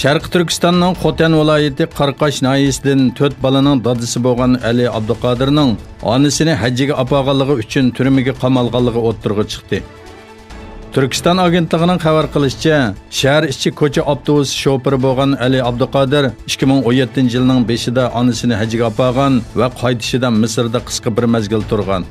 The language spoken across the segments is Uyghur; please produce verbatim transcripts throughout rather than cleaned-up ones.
شەرقىي تۈركىستاننىڭ خوتەن ۋىلايىتى قاراقاش ناھىيەسىدىن تۆت بالىنىڭ دادىسى بولغان ئەلى ئابدۇقادىرنىڭ ئانىسىنى ھەججىگە ئاپارغانلىقى ئۈچۈن تۈرمىگە قامالغانلىقى ئوتتۇرىغا چىقتى. تۈركىستان ئاگېنتلىقىنىڭ خەۋەر قىلىشىچە، شەھەر ئىچى كوچا ئاپتوبۇس شوپۇرى بولغان ئەلى ئابدۇقادىر ئىككى مىڭ ئون يەتتىنچى يىلنىڭ بېشىدا ئانىسىنى ھەجگە ئاپارغان ۋە قايتىشىدا مىسىردا قىسقا بىر مەزگىل تۇرغان.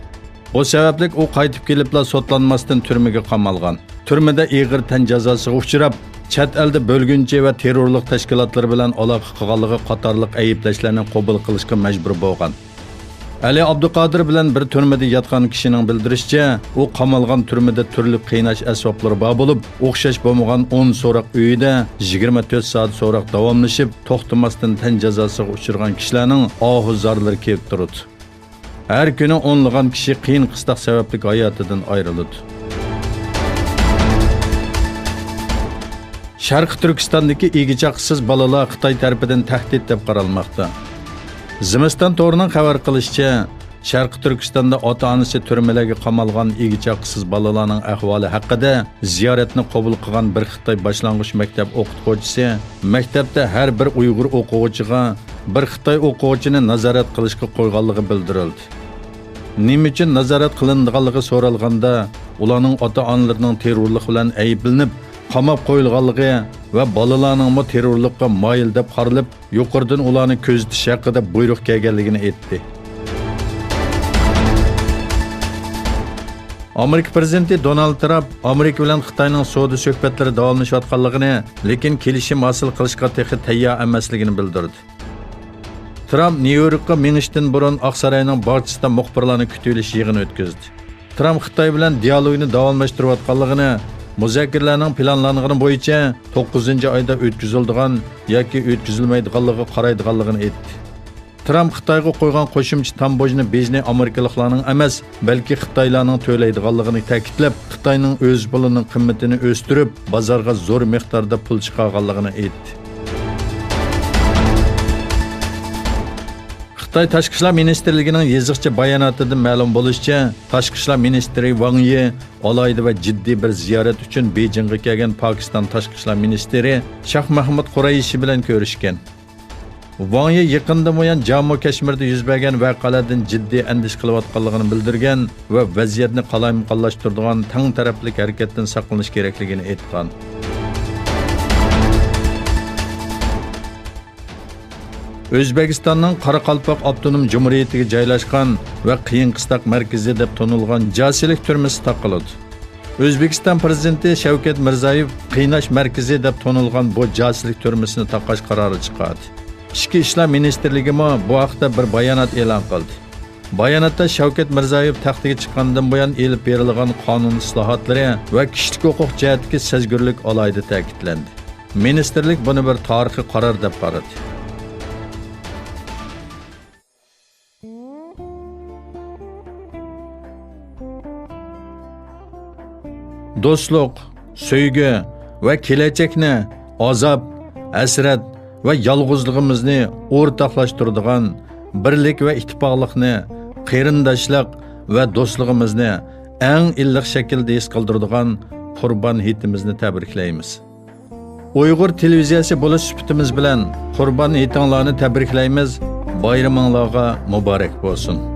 بۇ سەۋەبلىك ئۇ قايتىپ كېلىپلا سوتلانماستىن تۈرمىگە قامالغان. تۈرمىدە ئېغىر تەن جازاسىغا ئۇچراپ، چەت ئەلدە بۆلگۈنچى ۋە تېررورلۇق تەشكىلاتلىرى بىلەن ئالاقە قىلغانلىقى قاتارلىق ئەيىبلەشلەرنى قوبۇل قىلىشقا مەجبۇر بولغان. ئەلى ئابدۇقادىر بىلەن بىر تۈرمىدە ياتقان كىشىنىڭ بىلدۈرۈشىچە، ئۇ قامالغان تۈرمىدە تۈرلۈك قىيناش ئەسۋابلىرى بار بولۇپ، ئوخشاش بولمىغان ئون سوراق ئۆيىدە يىگىرمە تۆت سائەت سوراق داۋاملىشىپ، توختىماستىن تەن جازاسىغا ئۇچرىغان كىشىلەرنىڭ ئاھۇ زارلىرى كېلىپ تۇرىدۇ. ھەر كۈنى ئونلىغان كىشى قىيىن قىستاق سەۋەبلىك ھاياتىدىن ئايرىلىدۇ. شەرقىي تۈركىستاندىكى ئىگە-چاقىسىز بالىلار خىتاي تەرىپىدىن تەھدىت دەپ قارالماقتا. زىمىستان تورىنىڭ خەۋەر قىلىشىچە، شەرقىي تۈركىستاندا ئاتا-ئانىسى تۈرمىلەرگە قامالغان ئىگە-چاقىسىز بالىلارنىڭ ئەھۋالى ھەققىدە زىيارەتنى قوبۇل قىلغان بىر خىتاي باشلانغۇچ مەكتەپ ئوقۇتقۇچىسى مەكتەپتە ھەر بىر ئۇيغۇر ئوقۇغۇچىغا بىر خىتاي ئوقۇغۇچىنى نازارەت قىلىشقا قويغانلىقى بىلدۈرۈلدى. نېمە ئۈچۈن نازارەت قىلىنىدىغانلىقى سورالغاندا، ئۇلارنىڭ ئاتا-ئانىلىرىنىڭ تېررورلۇق بىلەن ئەيىبلىنىپ، قاماپ قويۇلغانلىقى ۋە بالىلارنىڭمۇ تېررورلۇققا مايىل دەپ قارىلىپ، يۇقىرىدىن ئۇلارنى كۆزىتىش ھەققىدە بۇيرۇق كەلگەنلىكىنى ئېيتتى. ئامېرىكا پىرېزىدېنتى دونالد ترامپ ئامېرىكا بىلەن خىتاينىڭ سودا سۆھبەتلىرى داۋاملىشىۋاتقانلىقىنى، لېكىن كېلىشىم ھاسىل قىلىشقا تېخى تەييار ئەمەسلىكىنى بىلدۈردى. ترامپ نيۇ يوركقا مېڭىشتىن بۇرۇن ئاقساراينىڭ باغچىسىدا مۇخبىرلارنى كۈتۈۋېلىش يىغىنى ئۆتكۈزدى. ترامپ خىتاي بىلەن دىيالوگنى داۋاملاشتۇرۇۋاتقانلىقىنى، مۇزاكىرىلەرنىڭ پىلانلانغىنى بويىچە توققۇزىنچى ئايدا ئۆتكۈزۈلىدىغان ياكى ئۆتكۈزۈلمەيدىغانلىقىغا قارايدىغانلىقىنى ئېيتتى. ترامپ خىتايغا قويغان قوشۇمچە تامبوژنى بېجىنى ئامېرىكىلىقلارنىڭ ئەمەس، بەلكى خىتايلارنىڭ تۆلەيدىغانلىقىنى تەكىتلەپ، خىتاينىڭ ئۆز پۇلىنىڭ قىممىتىنى ئۆستۈرۈپ، بازارغا زور مىقداردا پۇل چىقارغانلىقىنى ئېيتتى. خىتاي تاشقى ئىشلار مىنىستىرلىكىنىڭ يېزىقچە باياناتىدىن مەلۇم بولۇشىچە، تاشقى ئىشلار مىنىستىرى ۋاڭ يى ئالاھىدە ۋە جىددىي بىر زىيارەت ئۈچۈن بېيجىڭغا كەلگەن پاكىستان تاشقى ئىشلار مىنىستىرى شاھ مەھمۇد قۇرەيشى بىلەن كۆرۈشكەن. ۋاڭ يى يېقىندىن بۇيان جامۇ كەشمىردە يۈز بەرگەن ۋەقەلەردىن جىددىي ئەندىشە قىلىۋاتقانلىقىنى بىلدۈرگەن ۋە ۋەزىيەتنى قالايمىقانلاشتۇرىدىغان تەڭ تەرەپلىك ھەرىكەتتىن ساقلىنىش كېرەكلىكىنى ئېيتقان. ئۆزبېكىستاننىڭ قاراقالپاق ئاپتونوم جۇمھۇرىيىتىگە جايلاشقان ۋە قىيىن قىستاق مەركىزى دەپ تونۇلغان جاسىيلىك تۈرمىسى تاقىلىدۇ. ئۆزبېكىستان پىرېزىدېنتى شەۋكەت مىرزىيېۋ قىيناش مەركىزى دەپ تونۇلغان بۇ جاسىيلىك تۈرمىسىنى تاقاش قارارى چىقاردى. ئىچكى ئىشلار مىنىستىرلىكىمۇ بۇ ھەقتە بىر بايانات ئېلان قىلدى. باياناتتا شەۋكەت مىرزىيېۋ تەختىگە چىققاندىن بۇيان ئېلىپ بېرىلغان قانۇن ئىسلاھاتلىرى ۋە كىشىلىك ھوقۇق جەھەتتىكى سەزگۈرلۈك ئالاھىدە تەكىتلەندى. مىنىستىرلىك بۇنى بىر تارىخىي قارار دەپ قارىدى. دوستلۇق، سۆيگۈ ۋە كېلەچەكنى، ئازاب، ھەسرەت ۋە يالغۇزلۇقىمىزنى ئورتاقلاشتۇرىدىغان، بىرلىك ۋە ئىتتىپاقلىقنى، قېرىنداشلىق ۋە دوستلۇقىمىزنى ئەڭ ئىللىق شەكىلدە ھېس قىلدۇرىدىغان قۇربان ھېيتىمىزنى تەبرىكلەيمىز. ئۇيغۇر تېلېۋىزىيەسى بولۇش سۈپىتىمىز بىلەن قۇربان ھېيتىڭلارنى تەبرىكلەيمىز، بايرىمىڭلارغا مۇبارەك بولسۇن!